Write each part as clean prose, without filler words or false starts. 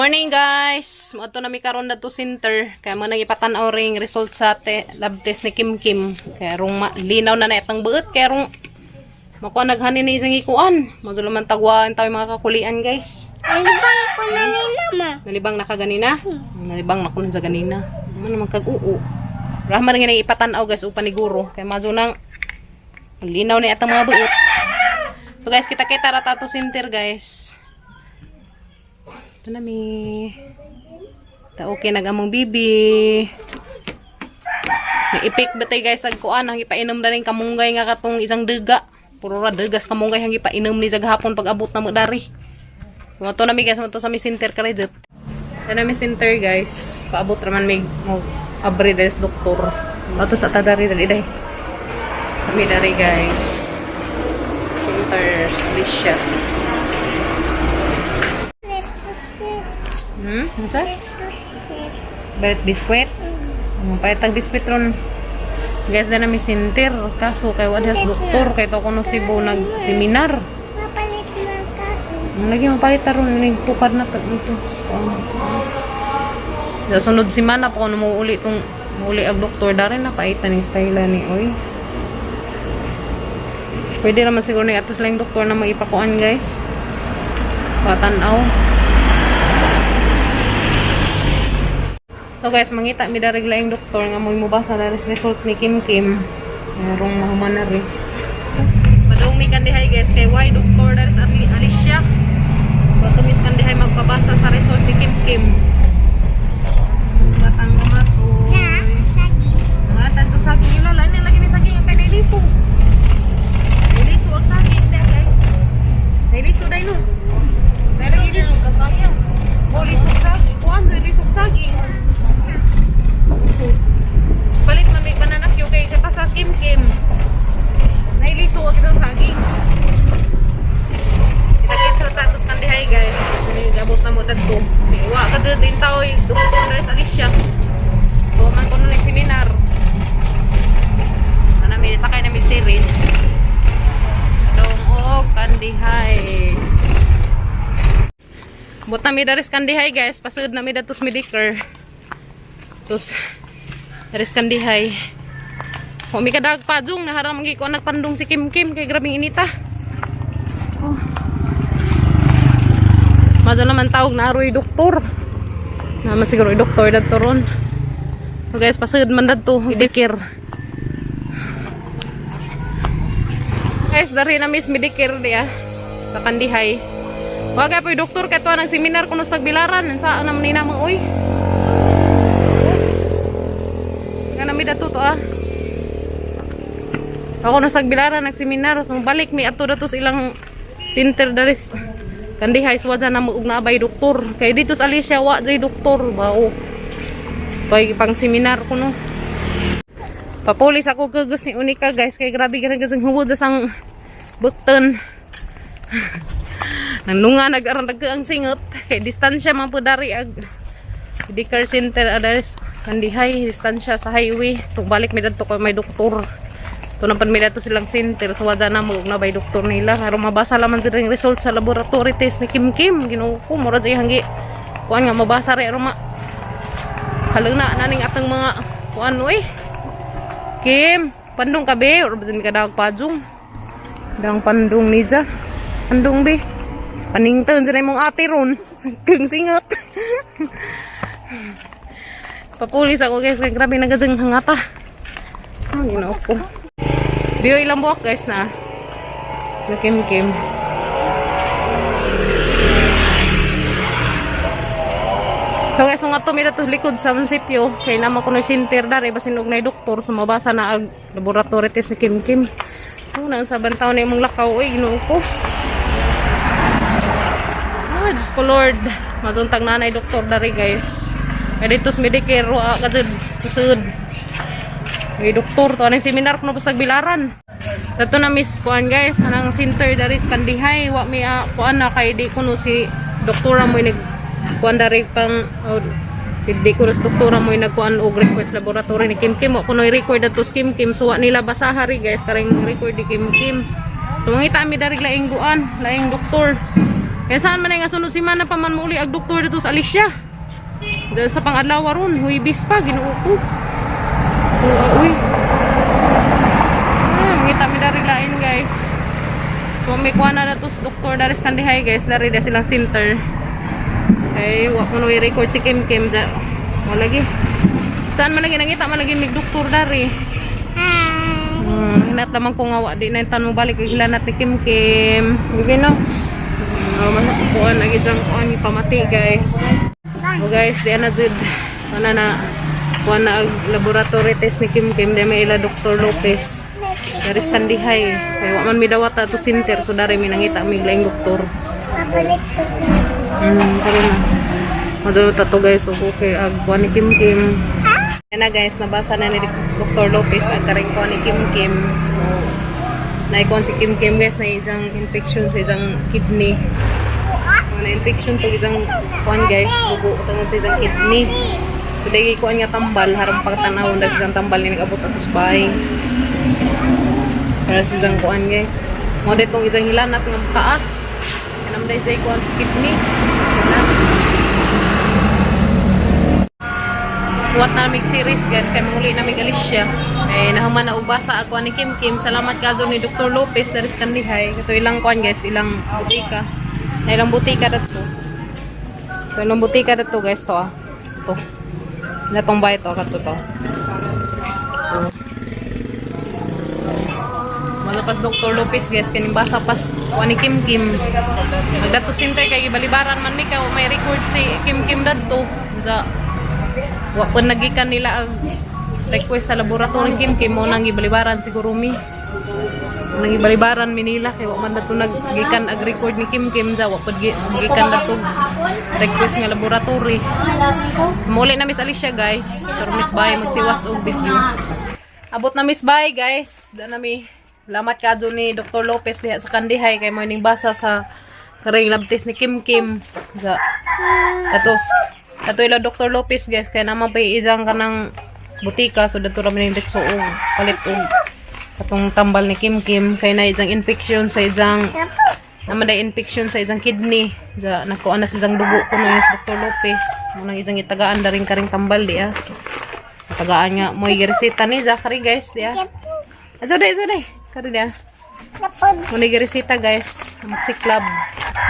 Morning, guys! Moadto na mi karon na to center. Kaya mo nang ipatan-aw ring result sa lab test ni Kim Kim. Kaya rong linaw na na itang buot. Kaya rong makuha naghani ni isang ikuan. Maduluman tagwaan tayo mga kakulian, guys. Nalibang ko na nina, ma. Nalibang na ka ganina? Nalibang na ko sa ganina. Ano naman kag oo. Rahman nga nang ipatan-aw, guys, upan ni guro. Kaya madyo nang linaw na itang mga buot. So guys, kita-kita ra ta to center, guys. Ito na mi. Ta okay nag among bibi. Ni-ipik ba tayo, guys, ag kuan ang ipainom na rin kamunggay nga katong isang duga. Puro ra dugas kamunggay ang ipainom ni sa gahapon pag abot na mo dari. Mo to na mi, guys, mo to sa mi center karay. Ito na mi center, guys. Paabot raman mi mo abri des doktor. Ato sa tadari dali day. Sa mi dari, guys. Center Alicia. Let's proceed. Ano? Let's proceed. Bait biskwit? Pahitag biskwit ron. Guys, na mi center. Kaso kay wala sa doktor kay to kuno Cebu nag-seminar. Mapalit na ka. Ang lagi mapalit ron ning tukad na tag ito. Sa sunod semana pa kuno muuli tong muuli ag doktor dari na paitan ni style ni oy. Pwede naman siguro ni atos lang doktor na maipakuan, guys. Patanaw. So guys, mangita mi dari laing doktor nga mo'y mobasa na result ni Kim Kim. Merong mahuman na rin. Padung mi kandihay, guys, kay why doktor dari sa Alicia. Pero tumis kandihay magpabasa sa result ni Kim Kim. Batang mamato. Na, saging. Mga tansong saging ilo, lain na lagi ni saging ang kay nailiso. Nailiso ang saging there, guys. Nailiso dai no. Dai lagi liso. Oh, lisok saging. Kuan dai lisok saging. Palit na may banana cue kay katasas Kim Kim. Nailiso ang isang saging. Kita-kits ra tatos kandihay, guys. Kasi gabot na mo dadto. Wa ka jud din tao doktor na sa Alicia. So man kuno ni seminar. Ano mi sakay na mig series. Dong og kandihay. But na mi daris kandihay, guys, pasud na mi dadto sa Medicare. Tos daris kandihay. Umi kadag pajung naharang mangi ko nagpandong si Kim Kim kay grabing inita. Oh. Mazo naman tawag na aroy doktor. Naman siguro doktor dadto ron. So guys, pasud man dadto Medicare. Guys, dari na miss Medicare di ah. Sa Kandihay. Wag po doktor kay to nang seminar kuno sa Tagbilaran. Sa naman ni namang oy. Nga na mi dato to ah. Ako na sa Tagbilaran nag-seminar, so balik mi ato dato sa ilang center daris Kandihay so na mo og naabay doktor. Kay dito sa Alicia wa jay doktor bao. Pay pang seminar kuno. Papulis ako kagos ni Unika, guys, kay grabe ka nagkasang huwod sa sang bukton. Nanunga nag-aran ang singot kay distansya man po dari ag Medicare Center adaris Kandihay, distansya sa highway. So balik mi dadto kay may doktor. Tunan pan mi dadto silang center so wala na mo na bay doktor nila. Aron mabasa laman sila yung result sa laboratory test ni Kim Kim. Ginoo ko, mura jay hanggi kuan nga mabasa ri aron ma halong na naning atong mga kuan oy. Kim, pandong ka be, or ba ka dawag pajung? Dang pandong ni ja. Pandong be. Paningtan dyan mong ate ron. Kung singot. Papulis ako, guys, kay grabe nagadzang hangata. Ang ginoo ko. Biyo ilang buwak, guys, na. Na Kim Kim. So guys, mga tumira to likod sa munisipyo, kay naman kuno center dari basin og nay doktor so mabasa na ag laboratory test ni Kim Kim. Una sa bantaw na imong lakaw oy, Ginoo ko. Ah, Diyos ko Lord. Mazuntag nanay doktor dari, guys. Kay dito sa Medicare wa ka jud kusud. May doktor to anang seminar kuno pa sa Bilaran. Dato na miss kuan, guys, anang center dari sa Kandihay wa mi kuan na kay di kuno si doktora mo nag kuan dari pang oh, si di kuno si doktora mo nagkuan og request laboratory ni Kim Kim wa kuno record dato sa Kim Kim so wa nila basaha ri, guys, kareng record ni Kim Kim. So mangita mi dari laing guan, laing doktor. Kaya saan man ay nga sunod semana pa man muuli ag doktor dito sa Alicia. Diyan sa pang-adlaw ron, Huwebes pa, Ginoo ko. Oo, uy. Ah, mangita mi dari lain, guys. So may kuha na to sa doktor dari sa Kandihay, guys, dari da silang center. Kay wa ko no record si Kim Kim ja. Wala lagi. Saan man lagi nangita man lagi mig doktor dari. Hi. Hinat lamang ko nga wa di na tan mo balik kay hilanat ni Kim Kim. Sige no. Kuan lagi jang kuan pamati, guys. Oh guys, di ana jud ana na kuan na ang laboratory test ni Kim Kim di may ila Dr. Lopez. Dari Kandihay. Kay wa man mi dawata to center, so dari mi nangita mig laing doktor. Papalit ko siya. Karon na. Mazalo ta to, guys, so okay ag kuan ni Kim Kim. Yan na guys, nabasa na ni Dr. Lopez ang karing kuan ni Kim Kim. So, naikuan si Kim Kim, guys, na isang infection sa isang kidney. Oh, na infection to isang kuan, guys, dugo tungod sa isang kidney. So dahil kuan nga tambal, harang pagtanaw na sa isang tambal ni nag-abot ato sa bahay. Para sa isang kuan, guys. Mo ditong isang hilanat nga taas. Kanam dahil sa kuan sa kidney. Wala. Kuwat na mig series, guys, kay muli na mig Alicia. Eh nahuman na ubasa ako ni Kim Kim. Salamat ka ni Dr. Lopez dari sa Kandihay. Ito ilang kuan, guys, ilang butika. Na ilang butika dato. Ito ilang butika dato, guys, to ah. Ito. Ila tong bahay to kato to. So, Malapas Dr. Lopez, guys, kaning basa pas kuan ni Kim Kim. Nagdato center kay gibalibaran man mi ka may record si Kim Kim dadto. Sa wa po nagikan nila ang request sa laboratory Kim Kim mo nang gibalibaran siguro mi. Nang gibalibaran mi nila kay wa man dato naggikan ag record ni Kim Kim sa wa pod gikan dato request nga laboratory. Muli na Miss Alicia, guys. Pero Miss Bay magtiwas og video. Abot na Miss Bay, guys. Da na mi. Salamat ka ni Dr. Lopez diha sa Kandihay kay mo ning basa sa karing lab test ni Kim Kim. Sa Tapos ato ila Dr. Lopez, guys, kay naman pay isang kanang butika, so dato ra mi ning ditso og palit og katong tambal ni Kim Kim kay na isang infection sa isang naman day infection sa isang kidney. Ja nakuha na sa isang dugo kuno yung sa Dr. Lopez. Mo nang isang itagaan daring karing tambal di ah. Tagaan nga mo gireseta ni Zachary, guys, di ah. Azo day, azo day. Kari di ah. Napod. Mo ni gireseta, guys, Amoxiclab.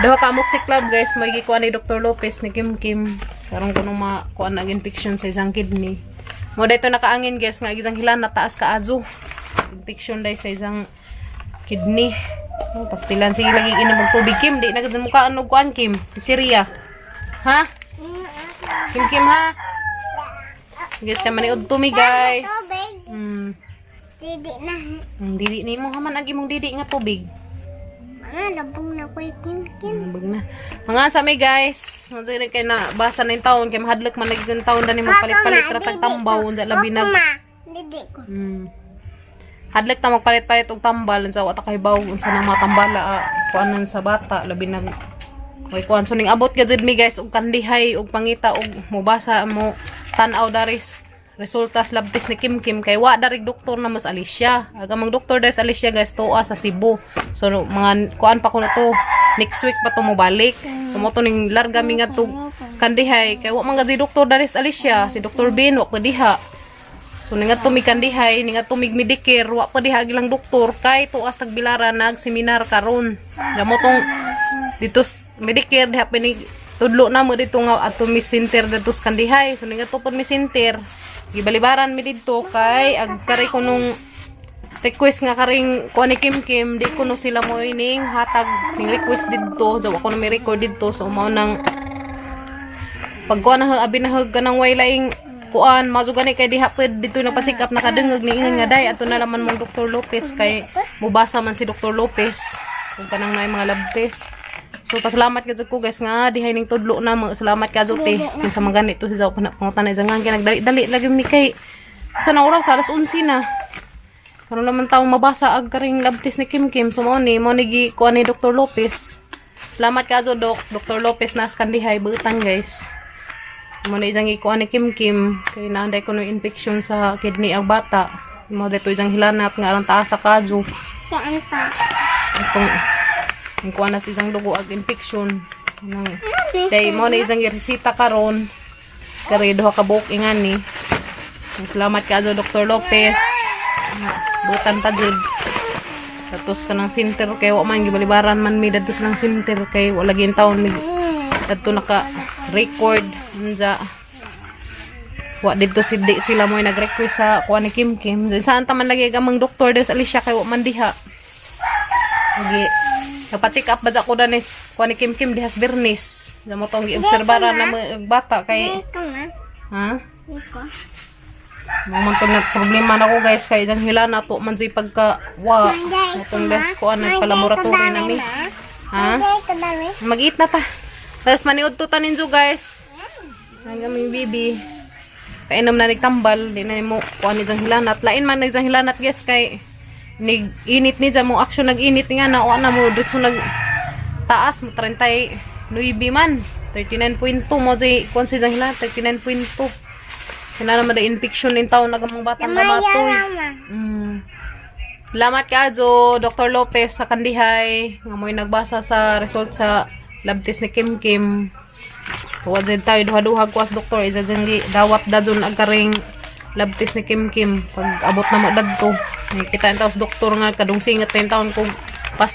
Duha ka Amoxiclab, guys, may gikuha ni Dr. Lopez ni Kim Kim. Karon kuno makuha na ang infection sa isang kidney. Mo dito nakaangin, guys, nga isang hilan na taas ka azo. Infection day sa isang kidney. Oh, pastilan sige lagi inom og tubig, Kim, di na gud mo kaan og kuan, Kim. Chichiria. Ha? Kim Kim ha? Guys, kay maniud to mi, guys. Tubig. Didi na. Ang didi nimo haman agi mong didi nga tubig. Mga labong na ko Kim Kim. Bag na. Mga sa mi, guys, mo kay na basa na yung taon kay mahadlok man lagi yung taon dani magpalit-palit ra tag tambaw unsa labi nag Ma, didi ko. Hadlok ta magpalit-palit og tambal unsa wa ta kahibaw unsa nang mga tambala ah, kuanon sa bata labi nag way kuan. So ning abot gud mi, guys, og Kandihay og pangita og mobasa mo tan-aw daris resultas lab test ni Kim Kim kay wa darig doktor na mas Alicia. Aga mang doktor des Alicia, guys, tuwa sa Cebu. So no, mga kuan pa kuno to next week pa to mo balik. So mo to ning larga mi ngadto Kandihay kay wa man gadi doktor daris Alicia, si Dr. Bin wa pa diha. So ningadto mi Kandihay, ningadto mig Medicare, wa pa diha gilang doktor kay tuas tagbilaran nag seminar karon. Damo tong dito Medicare diha pinig tudlo na mo dito nga adto mi center dito sa Kandihay. So ningadto pod mi center. Gibalibaran mi didto kay ag kari ko nung request nga karing kuan ni Kim Kim, di ko no sila mo ining hatag ning request didto. So ako na may record didto, so mao nang pagkuan na abi na hug kanang way laing kuan mazo gani kay diha pwede dito na pa-check up nakadungog ni ingon nga day ato na laman mong Dr. Lopez kay mubasa man si Dr. Lopez ug kanang naay mga lab test. So pasalamat ka jud ko, guys, nga dihay ning tudlo na mo. Salamat ka jud te sa mga ganito si Zaw pangutan na nga kay nagdali-dali lagi mi kay sa na oras alas 11 na. Karon naman taong mabasa ag karing lab test ni Kim Kim. So mo ni gi kuan ni Dr. Lopez. Salamat ka Doc. Dr. Lopez na Kandihay butan, guys. Mo na isang ikuan ni Kim Kim kay naanday ko no infection sa kidney ang bata. Mo dito isang hilanat nga alang taas sa kadyo. Saan pa? Itong Ang kuha na sa isang dugo ag infection. Nang day mo na isang resita karon. Kare duha ka buok ingani. Salamat ka Dr. Lopez. Butan pa jud. Datos ka ng center kay wa man gibalibaran man mi dadto sa ng center kay wala gyud taon mi dadto naka record unja. Wa didto si di sila mo nag-request sa kuha ni Kim Kim. Saan ta man lagi gamang doktor des Alicia kay wa man diha. Lagi nagpa-check up ba ko danis kuha ni Kim Kim dihas Bernis. Sa mo tong giobserbaran na mga bata kay Ikaw na. Ha? Ikaw. Mo man tong problema na ko, guys, kay dyan hila na to man jay pagka wa mo tong des ko ano pa-laboratory nami. Ha? Manjay ko dami. Mag-eat na ta. Tapos maniud to tanin guys. Ang kaming bibi. Kainom na nagtambal, di na mo kuan ni jang hilanat. Lain man nag hilanat, guys, kay nig init ni mo action nag-init nga na wa na mo dutso nag taas mo 39 man. 39.2 mo jay kuan si jang hilanat 39.2. Kina naman da infection nin taon nagamang batang Maya gamatoy. rama. Salamat ka, Jo, Dr. Lopez sa Kandihay, nga mo'y nagbasa sa result sa lab test ni Kim Kim. Tuwa dyan tayo, duha-duha ko as doktor, isa dyan gi, dawat da dyan agkaring lab test ni Kim Kim. Pag abot na mo dadto, may kita yung taos doktor nga, kadung singat na yung taon kung pas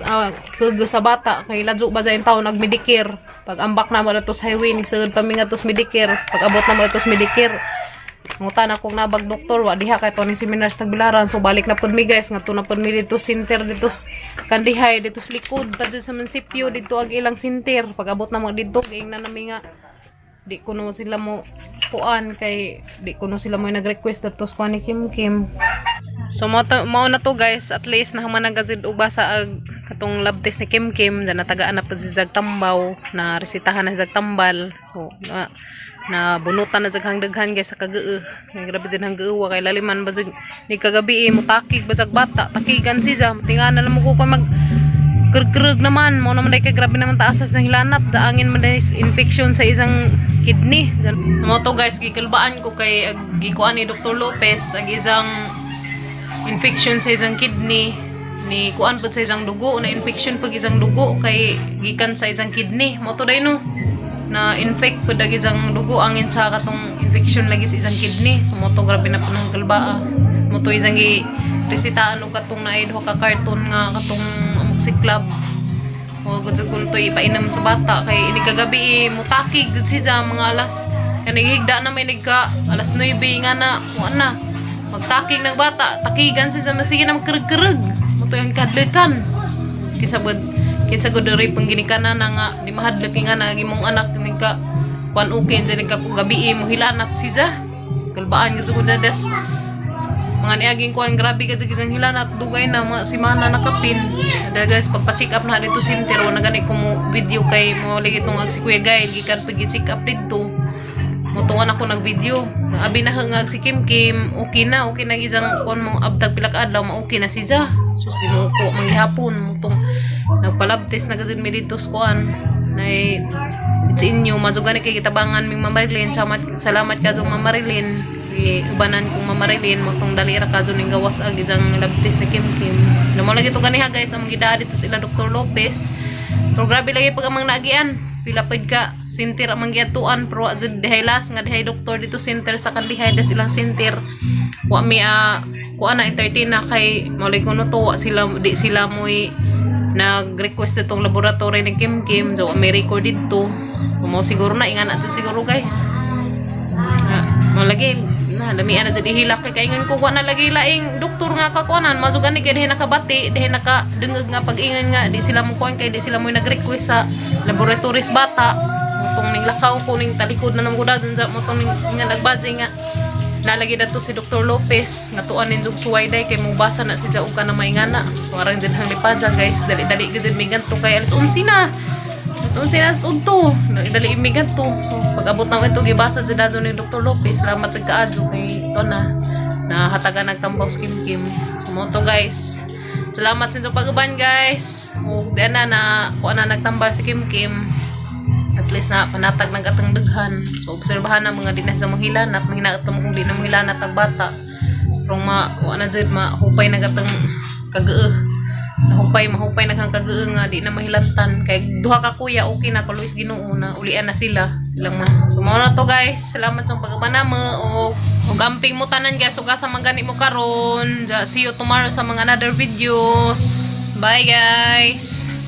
kugo sa bata, kay ladyo ba sa yung taon nag-Medicare. Pag ambak na mo dato sa highway, nagsunod pa mi nga tos Medicare. Pag abot na mo dato sa Medicare, ngutan akong nabag doktor, wa diha kay to ning seminar sa Tagbilaran. So balik na pud mi, guys, ngadto na pud mi dito center dito Kandihay dito sa likod pa sa munisipyo dito ag ilang center. Pag abot na mo dito, giingnan nami nga di kuno sila mo kuan kay di kuno sila mo nag-request dato sa kuan ni Kim Kim. So mao na to, guys, at least nahuman ang gazid uba sa ag katong lab test ni Kim Kim, dan natagaan na po si Zag Tambaw, na resitahan na si Zag Tambal. So na bunutan na jag hangdaghan, guys, sa kagoo. Kay grabe jud hang wa kay laliman ba jud ni kagabi eh, mutakig ba jag bata, takigan siya, tingana lang mo ko kay mag krug naman mo naman kay grabe naman taas sa hilanat daangin man dahil infection sa isang kidney. Mo to, guys, gikalbaan ko kay ag gikuan ni Dr. Lopez ag isang infection sa isang kidney ni kuan pud sa isang dugo na infection pag isang dugo kay gikan sa isang kidney mo to day no na infect pud ag isang dugo angin sa katong infection lagi sa isang kidney. So mo to grabe na pud ang kalbaa mo to isang gi resitaan og katong naay duha ka karton nga katong amoxiclav o gud kun to ipainom sa bata kay ini kagabi eh, mutakig jud siya mga alas kanang higda na may nagka alas 9 nga na wa na magtakig ng bata, takigan siya, sige na magkereg-kereg mo to yung kadlukan kinsa bud kinsa gud diri pang ginikanan na nga di mahadlok nga na ang imong anak ning ka kuan okay dyan ka kung gabi eh, mo hilanat siya kalbaan gud ko des mga niaging kuan grabe ka jud hilanat dugay na mga simana nakapin. Da guys, pagpa-check up na dito center na gani ko mo video kay mo lagi tong ag si Kuya Gail gikan pag check up dito mutungan ako nag video. Abi na nga si Kim Kim okay na, okay na isang kuan mo abtag pila ka adlaw ma okay na siya. Sus, Ginoo ko, manggihapon mutong nagpa-lab test na gazin mi dito sa kuan nay it's inyo madugani kay gitabangan ming Ma'am Marilyn. Salamat, salamat ka Ma'am Marilyn. Ubanan kong Ma'am Marilyn mo tong dali ra ka ning gawas ag isang lab test ni Kim Kim. Namo lagi to ganiha, guys, ang gidaa dito sila Dr. Lopez. Pero grabe lagi pag amang naagian, pila pud ka center amang giatuan pero wa jud dihay las nga dihay doktor dito center sa Kandihay das ilang center wa mi kuan na entertain na kay mao kuno to wa sila di sila mo'y nag-request itong laboratory ni Kim Kim. So may record dito mo siguro na ingana jud siguro, guys. Ah, mo lagi na lamian na jud ihilak kay kaingon ko wa na lagi laing doktor nga kakuanan mazugan ni kay dihay nakabati dihay naka dengeg nga pag-ingon nga di sila mo kuan kay di sila mo nag-request sa laboratories bata motong ning lakaw ko ning talikod na nang gudadon sa motong ning nga nagbadji nga nalagi dato si Dr. Lopez nga tuan nin jug suway day kay mubasa na si og ka na may ngana. So arang din hang lipadya, guys, dali dali gid mi ganto kay alas 11 na, alas 11 na, alas 8 dali mi ganto. So pag abot na ito gibasa sa dadyo ni Dr. Lopez. Salamat sa kaadyo kay ito na nahatagan nagtambaw sa Kim Kim. So mo to, guys, salamat sa inyong pag-uban, guys, ug di na na kuha na nagtambal si Kim Kim. At least na panatag ng atang daghan. So obserbahan na mga di na sa mahilanat, mahina mo kung di na mahilanat ang bata. Pero ma wa na jud mahupay na gatang kagoo. Mahupay, mahupay na kang kagaang nga di na mahilantan. Kay duha ka kuya, okay na kaluis Ginoo na ulian na sila. Silang ma. So mao na to, guys. Salamat sa pagpanamo og ug amping mo tanan, guys, ug asa man gani mo karon. See you tomorrow sa mga another videos. Bye, guys.